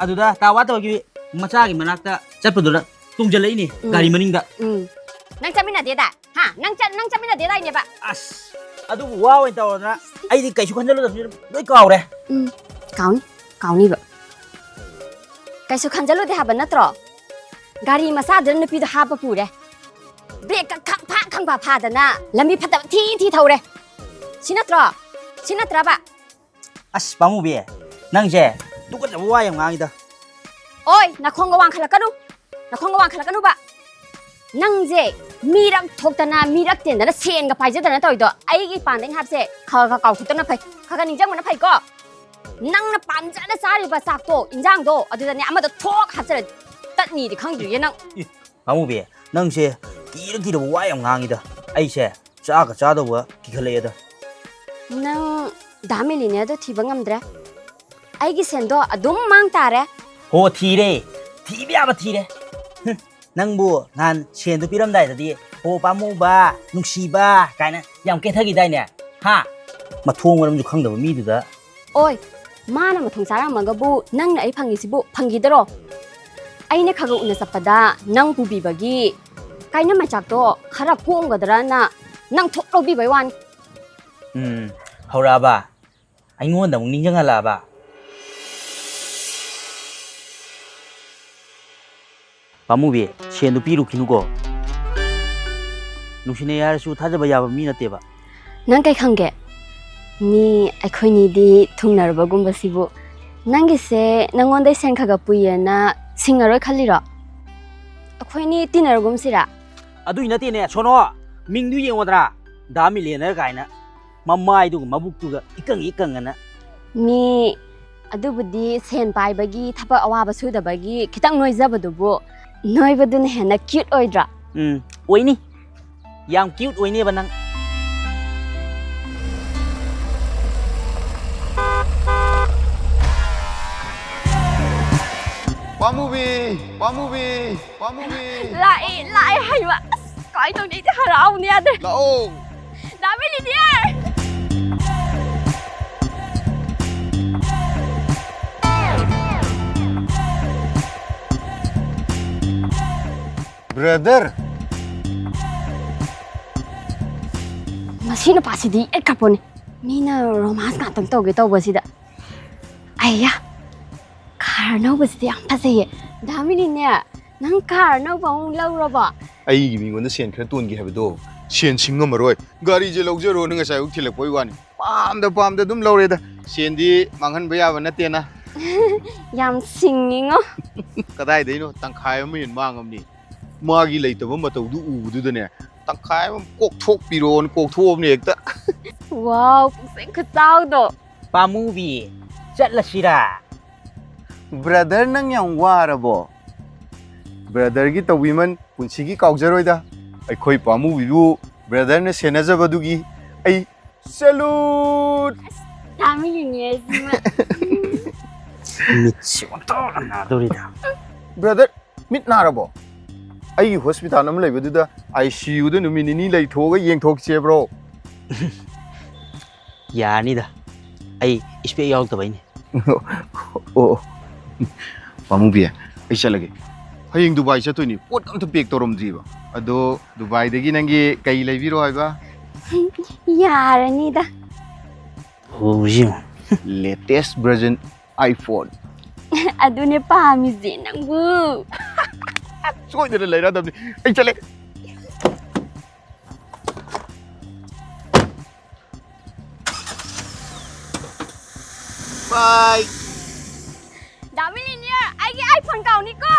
ꯑꯗꯨꯗ ꯇꯥ ꯋꯥꯠꯇꯕꯒꯤ ꯃꯆꯥꯒꯤ ꯃꯅꯥꯛꯇ ꯆꯠꯄꯗꯨꯗ ꯇꯣꯡꯖꯜꯂꯛꯏꯅꯦ, ꯎꯝ꯫ ꯒꯥꯔꯤ ꯃꯅꯤꯡꯗ꯫ ꯎꯝ꯫ ꯅꯪ ꯆꯠꯃꯤꯟꯅꯗꯦꯗ? ꯍꯥ? ꯅꯪ ꯆꯠ-, ꯅꯪ ꯆꯠꯃꯤꯟꯅꯗꯦꯗꯥꯏꯅꯦꯕ? ꯑꯁ, ꯑꯗꯨꯕꯨ ꯋꯥ ꯑꯣꯏꯅ ꯇꯧꯔꯗꯅ ꯑꯩꯗꯤ ꯀꯩꯁꯨ ꯈꯟꯖꯜꯂꯨꯗꯕꯅꯤꯅ ꯂꯣꯏ ꯀꯥꯎꯔꯦ꯫ ꯎꯝ, ꯀꯥꯎꯅꯤ, ꯀꯥꯎꯅꯤꯕ꯫ ꯀꯩꯁꯨ ꯈꯟꯖꯜꯂꯨꯗꯦ ꯍꯥꯏꯕ ꯅꯠꯇ꯭ꯔꯣ? ꯒꯥꯔꯤ ꯃꯆꯥꯗꯨꯗ ꯅꯨꯄꯤꯗꯣ ꯍꯥꯞꯄ ꯄꯨꯔꯦ꯫ ꯕ꯭ꯔꯦꯛꯀ ꯈꯪꯐꯥ ꯈꯪꯐꯥ ꯐꯥꯗꯅ ꯂꯝꯕꯤ ꯐꯠꯇꯕ ꯊꯤ ꯊꯤ ꯊꯧꯔꯦ꯫ ꯁꯤ ꯅꯠꯇ꯭ꯔꯣ? ꯁꯤ ꯅꯠꯇ꯭ꯔꯕ? ꯑꯁ, ꯄꯥꯃꯨꯕꯤ, ꯅꯪꯁꯦ ꯇꯨꯀꯠꯆꯕ ꯋꯥ ꯌꯥꯝ ꯉꯥꯡꯉꯤꯗ꯫ ꯑꯣꯏ, ꯅꯈꯣꯡꯒ ꯋꯥꯡꯈꯠꯂꯛꯀꯅꯨ꯫ ꯅꯈꯣꯡꯒ ꯋꯥꯡꯈꯠꯂꯛꯀꯅꯨꯕ꯫ ꯅꯪꯁꯦ ꯃꯤꯔꯛ ꯊꯣꯛꯇꯅ, ꯃꯤꯔꯛ ꯇꯦꯟꯗꯅ, ꯁꯦꯟꯒ ꯄꯥꯏꯖꯗꯅ ꯇꯧꯔꯤꯗꯣ ꯑꯩꯒꯤ ꯄꯥꯟꯗꯩꯅ ꯍꯥꯞꯁꯦ ꯈꯔ ꯈꯔ ꯀꯥꯎꯊꯣꯛꯇꯅ ꯐꯩ꯫ ꯈꯔ ꯈꯔ ꯅꯤꯡꯁꯤꯡꯕꯅ ꯐꯩꯀꯣ꯫ ꯅꯪꯅ ꯄꯥꯝꯖꯅ ꯆꯥꯔꯤꯕ ꯆꯥꯛꯇꯣ, ꯏꯟꯖꯥꯡꯗꯣ, ꯑꯗꯨꯗꯅꯦ ꯑꯃꯗꯣ ꯊꯣꯛ ꯍꯥꯞꯆꯜꯂ ꯇꯠꯅꯤꯗꯤ ꯈꯪꯗ꯭ꯔꯤꯌꯦ ꯅꯪ꯫ ꯏ, ꯄꯥꯃꯨꯕꯤ, ꯅꯪꯁꯦ ꯀꯤꯔ ꯀꯤꯔꯕ ꯋꯥ ꯌꯥꯝ ꯉꯥꯡꯉꯤꯗ꯫ ꯑꯩꯁꯦ ꯆꯥꯒ ꯆꯥꯗꯧꯕ ꯀꯤꯈꯠꯂꯛꯑꯦꯗ꯫ ꯅꯪ ꯗꯥ ꯃꯤꯂꯤꯅꯤꯌꯔꯗꯣ ꯊꯤꯕ ꯉꯝꯗ꯭ꯔꯦ? ꯑꯩꯒꯤ ꯁꯦꯟꯗꯣ ꯑꯗꯨꯝ ꯃꯥꯡ ꯇꯥꯔꯦ꯫ ꯍꯣ, ꯊꯤꯔꯦ꯫ ꯊꯤꯕ ꯌꯥꯕ ꯊꯤꯔꯦ꯫ ꯍꯨꯝ, ꯅꯪꯕꯨ ꯅꯍꯥꯟ ꯁꯦꯟꯗꯨ ꯄꯤꯔꯝꯗꯥꯏꯗꯗꯤ "ꯍꯣ ꯄꯥꯝꯃꯨꯕ, ꯅꯨꯡꯁꯤꯕ" ꯀꯥꯏꯅ ꯌꯥꯝ ꯀꯦꯊꯈꯤꯗꯥꯏꯅꯦ? ꯍꯥ? ꯃꯊꯣꯡ ꯃꯔꯝꯁꯨ ꯈꯪꯗꯕ ꯃꯤꯗꯨꯗ꯫ ꯑꯣꯏ, ꯃꯥꯅ ꯃꯊꯣꯡ ꯆꯥꯔꯝꯃꯒꯕꯨ ꯅꯪꯅ ꯑꯩ ꯐꯪꯉꯤꯁꯤꯕꯨ ꯐꯪꯈꯤꯗꯔꯣ? ꯑꯩꯅ ꯈꯔ ꯈꯔ ꯎꯅ ꯆꯠꯄꯗ ꯅꯪ ꯄꯨꯕꯤꯕꯒꯤ ꯀꯥꯏꯅ ꯃꯩꯆꯥꯛꯇꯣ ꯈꯔ ꯀꯣꯝꯒꯗ꯭ꯔꯅ ꯅꯪ ꯊꯣꯛ ꯂꯧꯕꯤꯕꯩ ꯋꯥꯅꯤ꯫ ꯎꯝ, ꯍꯧꯔꯛꯑꯕ? ꯑꯩꯉꯣꯟꯗ ꯑꯃꯨꯛ ꯅꯤꯡꯁꯤꯡꯍꯜꯂꯛꯑꯕ? ꯄꯥꯃꯨꯕꯤ, ꯁꯦꯟꯗꯨ ꯄꯤꯔꯨꯈꯤꯅꯨꯀꯣ꯫ ꯅꯨꯡꯁꯤꯅꯩ ꯍꯥꯏꯔꯁꯨ ꯊꯥꯖꯕ ꯌꯥꯕ ꯃꯤ ꯅꯠꯇꯦꯕ꯫ ꯅꯪ ꯀꯩ ꯈꯪꯒꯦ? ꯃꯤ ꯑꯩꯈꯣꯏꯅꯤꯗꯤ ꯊꯨꯡꯅꯔꯕꯒꯨꯝꯕꯁꯤꯕꯨ꯫ ꯅꯪꯒꯤꯁꯦ ꯅꯪꯉꯣꯟꯗꯩ ꯁꯦꯟ ꯈꯔ ꯈꯔ ꯄꯨꯏꯌꯦꯅ ꯁꯤꯡꯉꯔꯣꯏ ꯈꯜꯂꯤꯔꯣ? ꯑꯩꯈꯣꯏꯅꯤ ꯇꯤꯟꯅꯔꯒꯨꯝꯁꯤꯔꯥ? ꯑꯗꯨꯏ ꯅꯠꯇꯦꯅꯦ, ꯁꯣꯅꯣ, ꯃꯤꯡꯗꯨ ꯌꯦꯡꯉꯣꯗ꯭ꯔꯥ? ꯗꯥ ꯃꯤꯂꯤꯅꯔ ꯀꯥꯏꯅ꯫ ꯃꯃꯥꯏꯗꯨꯒ ꯃꯕꯨꯛꯇꯨꯒ ꯏꯀꯪ ꯏꯀꯪꯉꯅ꯫ ꯃꯤ ꯑꯗꯨꯕꯨꯗꯤ ꯁꯦꯟ ꯄꯥꯏꯕꯒꯤ ꯊꯕꯛ ꯑꯋꯥꯕ ꯁꯨꯗꯕꯒꯤ ꯈꯤꯇꯪ ꯅꯣꯏꯖꯕꯗꯨꯕꯨ ꯅꯣꯏꯕꯗꯨꯅ ꯍꯦꯟꯅ cute ꯑꯣꯏꯗ꯭ꯔꯥ? ꯎꯝ, ꯑꯣꯏꯅꯤ꯫ ꯌꯥꯝ cute ꯑꯣꯏꯅꯦꯕ ꯅꯪ꯫ ꯄꯥꯃꯨꯕꯤ, ꯄꯥꯃꯨꯕꯤ, ꯄꯥꯃꯨꯕꯤ꯫ ꯂꯥꯛꯑꯦ, ꯂꯥꯛꯑꯦ ꯍꯥꯏꯕ꯫ ꯑꯁ, ꯀꯃꯥꯏꯅ ꯇꯧꯅꯤ? ꯑꯩꯗꯤ ꯍꯔꯥꯎꯕꯅ ꯌꯥꯗ꯭ꯔꯦ꯫ ꯂꯥꯛꯑꯣ꯫ ꯗꯥ ꯃꯤꯂꯤꯅꯤꯌꯔ! ꯕ꯭ꯔꯗꯔ! ꯃꯁꯤ ꯅꯨꯄꯥꯁꯤꯗꯤ ꯑꯩ ꯀꯥꯞꯄꯣꯅꯦ꯫ ꯃꯤꯅ ꯔꯣꯃꯥꯟꯁ ꯉꯥꯛꯇꯪ ꯇꯧꯒꯦ ꯇꯧꯕꯁꯤꯗ꯫ ꯑꯩꯌꯥ, ꯀꯥꯔ ꯑꯅꯧꯕꯁꯤꯗꯤ ꯌꯥꯝ ꯐꯖꯩꯌꯦ꯫ ꯗꯥ ꯃꯤꯂꯤꯅꯤꯌꯔ, ꯅꯪ ꯀꯥꯔ ꯑꯅꯧꯕ ꯑꯃꯨꯛ ꯂꯧꯔꯕꯣ? ꯑꯩꯒꯤ ꯃꯤꯉꯣꯟꯗ ꯁꯦꯟ ꯈꯔ ꯇꯣꯟꯒꯦ ꯍꯥꯏꯕꯗꯣ ꯁꯦꯟ ꯁꯤꯡꯉꯝꯃꯔꯣꯏ꯫ ꯒꯥꯔꯤꯁꯦ ꯂꯧꯖꯔꯣꯅ ꯉꯁꯥꯏ ꯑꯌꯨꯛ ꯊꯤꯜꯂꯛꯄꯩ ꯋꯥꯅꯤ꯫ ꯄꯥꯝꯗ ꯄꯥꯝꯗ ꯑꯗꯨꯝ ꯂꯧꯔꯦꯗ꯫ ꯁꯦꯟꯗꯤ ꯃꯥꯡꯍꯟꯕ ꯌꯥꯕ ꯅꯠꯇꯦꯅ꯫ ꯌꯥꯝ ꯁꯤꯡꯉꯤꯉꯣ꯫ ꯀꯗꯥꯏꯗꯩꯅꯣ? ꯇꯪꯈꯥꯏ ꯑꯃ ꯍꯦꯟꯅ ꯃꯥꯡꯉꯝꯅꯤ꯫ ꯃꯥꯒꯤ ꯂꯩꯇꯕ ꯃꯇꯧꯗꯨ ꯎꯕꯗꯨꯗꯅꯦ, ꯇꯪꯈꯥꯏ ꯑꯃ ꯀꯣꯛꯊꯣꯛꯄꯤꯔꯣꯅ ꯀꯣꯛꯊꯣꯛꯑꯕꯅꯦ ꯍꯦꯛꯇ꯫ ꯋꯥꯎ, ꯄꯨꯛꯆꯦꯜ ꯈꯨꯆꯥꯎꯗꯣ꯫ ꯄꯥꯃꯨꯕꯤ, ꯆꯠꯂꯁꯤꯔꯥ? ꯕ꯭ꯔꯗꯔ, ꯅꯪ ꯌꯥꯝ ꯋꯥꯔꯕꯣ? ꯕ꯭ꯔꯗꯔꯒꯤ ꯇꯧꯕꯤꯃꯜ ꯄꯨꯟꯁꯤꯒꯤ ꯀꯥꯎꯖꯔꯣꯏꯗ꯫ ꯑꯩꯈꯣꯏ ꯄꯥꯃꯨꯕꯤꯕꯨ ꯕ꯭ꯔꯗꯔꯅ ꯁꯦꯟꯅꯖꯕꯗꯨꯒꯤ ꯑꯩ salute! ꯗꯥ ꯃꯤꯂꯤꯅꯤꯌꯔꯁꯤꯃ꯫ ꯃꯤꯠꯁꯤ ꯑꯣꯟꯊꯣꯛꯅ ꯅꯥꯗꯧꯔꯤꯗ꯫ ꯕ꯭ꯔꯗꯔ, ꯃꯤꯠ ꯅꯥꯔꯕꯣ? ꯑꯩꯒꯤ ꯍꯣꯁꯄꯤꯇꯥꯜ ꯑꯃ ꯂꯩꯕꯗꯨꯗ ꯑꯥꯏ ꯁꯤ ꯌꯨꯗ ꯅꯨꯃꯤꯠ ꯅꯤꯅꯤ ꯂꯩꯊꯣꯛꯑꯒ ꯌꯦꯡꯊꯣꯛꯁꯦꯕ꯭ꯔꯣ? ꯌꯥꯔꯅꯤꯗ, ꯑꯩ ꯏꯁꯄꯦꯛ ꯌꯥꯎꯔꯛꯇꯕꯩꯅꯦ꯫ ꯑꯣ, ꯄꯥꯃꯨꯕꯤ, ꯑꯩ ꯆꯠꯂꯒꯦ꯫ ꯍꯌꯦꯡ ꯗꯨꯕꯥꯏ ꯆꯠꯇꯣꯏꯅꯤ, ꯄꯣꯠ ꯑꯝꯇ ꯄꯦꯛ ꯇꯧꯔꯝꯗ꯭ꯔꯤꯕ꯫ ꯑꯗꯣ ꯗꯨꯕꯥꯏꯗꯒꯤ ꯅꯪꯒꯤ ꯀꯩ ꯂꯩꯕꯤꯔꯣ ꯍꯥꯏꯕ? ꯌꯥꯔꯅꯤꯗ꯫ ꯍꯧꯖꯤꯛ ꯌꯦꯡꯉꯨ꯫ Latest version iPhone꯫ ꯑꯗꯨꯅꯦ ꯄꯥꯝꯃꯤꯁꯦ ꯅꯪꯕꯨ꯫ ꯁꯣꯏꯗꯅ ꯂꯩꯔꯗꯕꯅꯤ꯫ ꯑꯩ ꯆꯠꯂꯦ꯫ Bye꯫ ꯗꯥ ꯃꯤꯂꯤꯅꯤꯌꯔ, ꯑꯩꯒꯤ iPhone ꯀꯥꯎꯅꯤꯀꯣ꯫